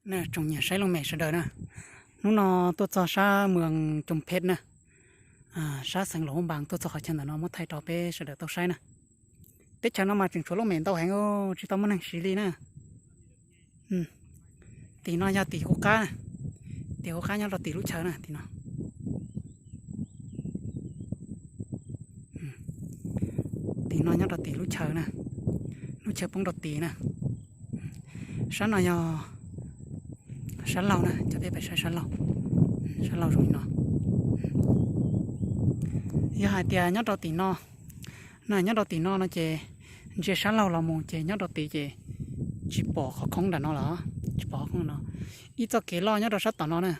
Tsoom niam saib looj mem sawv daws na, hnub no tuaj txog sab moos Coos Phem na, sab xeev Luam Phab Npas, tuaj txog qhov chaw ntawm no muab thaij rau peb sawv daws tau saib na. Teb chaws no mas tseem tshuav looj mem ntau heev, tsis tau muaj neeg siv li na. Tim no yog tim kuv qab, tim kuv qab nyob rau tim lub chaw na, tim no. Tim no nyob rau tim lub chaw na, lub chaw poob rau tim na. Sab no yog sab laug na, cov peb pais saib sab laug, sab laug zoo li no. Yog hais tias nyob rau tim no, na nyob rau tim no no ces ntsia sab laug los mus ces nyob rau tid ces tsis pom qhov khoob nram no lawm, tsis pom qhov khoob no. Ib txoj kev loj nyob rau sab tom no na,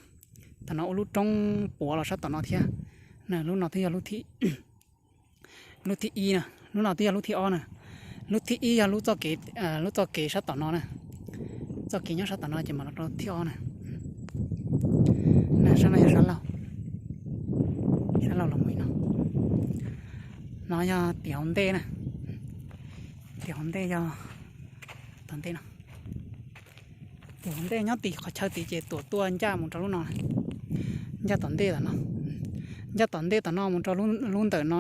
tom no ua lub roob puav los sab tom no thiab. Na lub no twb yog lub thib ib na, lub no twb yog lub thib ob na. Lub thib ib yog lub txoj kev, lub txoj kev sab tom no na, txoj kev nyob sab tom no ces mam los rau thib ob na. Na sab no yog sab laug, sab laug los mus no. No yog tim hauv ntej na, tim hauv ntej yog tom ntej no. Tim hauv ntej nyob tim qhov chaw tid ces tuam tuaj ncaj mus rau lub no, ncaj tom ntej tom no, ncaj tom ntej tom no mus rau lub ntawm no,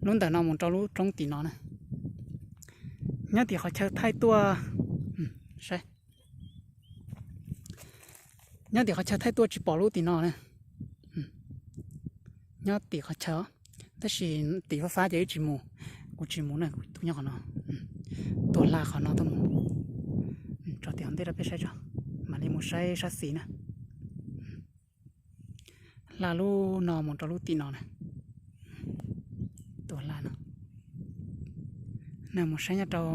lub ntawm no mus rau lub roob tim no na. Nyob tim qhov chaw thaij tuaj, saib, nyob tim qhov chaw thaij tuaj tsis pom lub tim no na. Nyob tim qhov chaw, tab sis tim fab fab ces wb tsis mus, kuv tsis mus na, kuv tuaj nyob qhov no, tuaj hla qhov no tuaj mus, tso tim hauv ntej rau peb saib tso, mam li mus saib sab xis na. Hla lub no mus rau lub tim no na, tuaj hla no, na mus saib nyob rau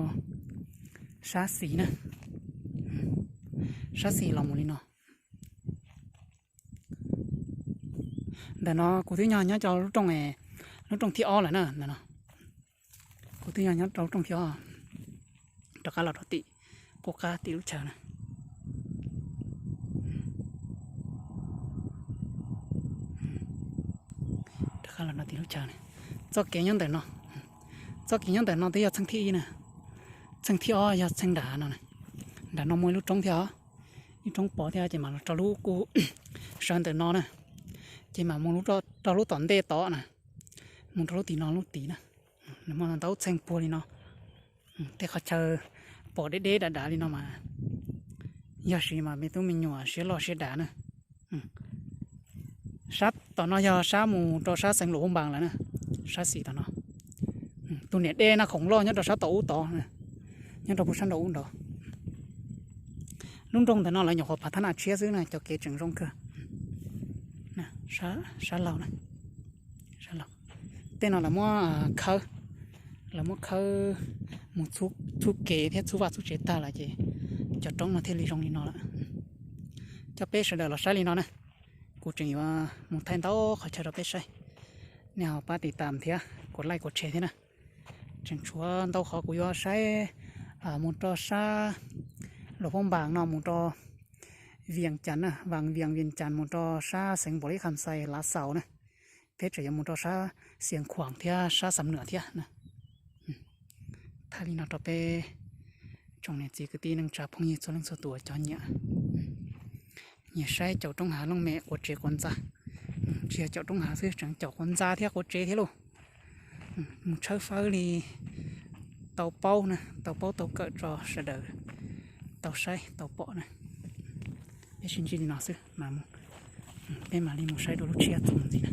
sab xis na, sab xis los mus li no. Ntawm no kuv twb nyob nyob rau lub rooj, lub rooj thib ob lawm na, ntawm no kuv twb nyob nyob rau lub rooj thib ob, rov qab los rau tim, kuj qab tim lub chaw na. Rov qab los no tim lub chaw na. Txoj kev nyob ntawm no, txoj kev nyob ntawm no twb yog txheej thib ib na, txheej thib ob yog txheej nram no na. Nram no muaj ib lub roob thiab os, ib roob pov thiab ces mam los rau lub kuj sawv ntawm no na, ces mam mus rau lub tom ntej tod na, mus rau lub tim no lub tid na. Nws muaj ntau txheej puag li no. Tej qhov chaw pom deb deb dav dav li no mas yog siv mas me tub me nyuam siab loj siab dav na. Sab tom no yog sab mus rau sab xeev Luam Phab Npas lawm na, sab xis tom no. Tus niam dej Naj Khoom Loj nyob rau sab tom ub tod, nyob rau puag sab nraum ub nrad. Lub nroog ntawm no lawv nyuam qhuav phav thab na tshiab xwb na, cov kev tseem zoo kawg. Sab laug na, sab laug. Tej no lawv muab khawb, lawv muab khawb mus txhub kev thiab txhub vaj txhub tsev tag lawm ces cov roob no thiaj li zoo li no lawm. Coj peb sawv daws los saib li no na, kuv tseem yuav mus thaij ntau qhov chaw rau peb saib. Nej ho pab tiv tam thiab kuv like kuv share thiab na. Tseem tshuav ntau qhov kuv yuav saib, mus rau sab Luam Phab Npas no mus rau Vias Cas na, Vas Vias, Vias Cas mus rau sab xeev Npaus Lis Kham Xais, Lav Xaus na. Peb tseem yuav mus rau sab Xias Khuam thiab sab Xam Nuam thiab na. Thaij li no rau peb tsoom niam txiv kwv tij neej tsa phooj ywg txhua leej txhua tus cov nyiam, nyiam saib caum roob hav looj mem quav tsev quav ntxa. Tsis yog caum roob hav xwb, tseem caum quav ntxa thiab quav tsev thiab lauj. Mus tshawb fawb li tau paub na, tau paub tau kawm tso sawv daws tau saib tau pom na. Peb sib ntsib li no xwb mas, peb mam li mus saib dua lub tshiab txuas mus ntxiv na.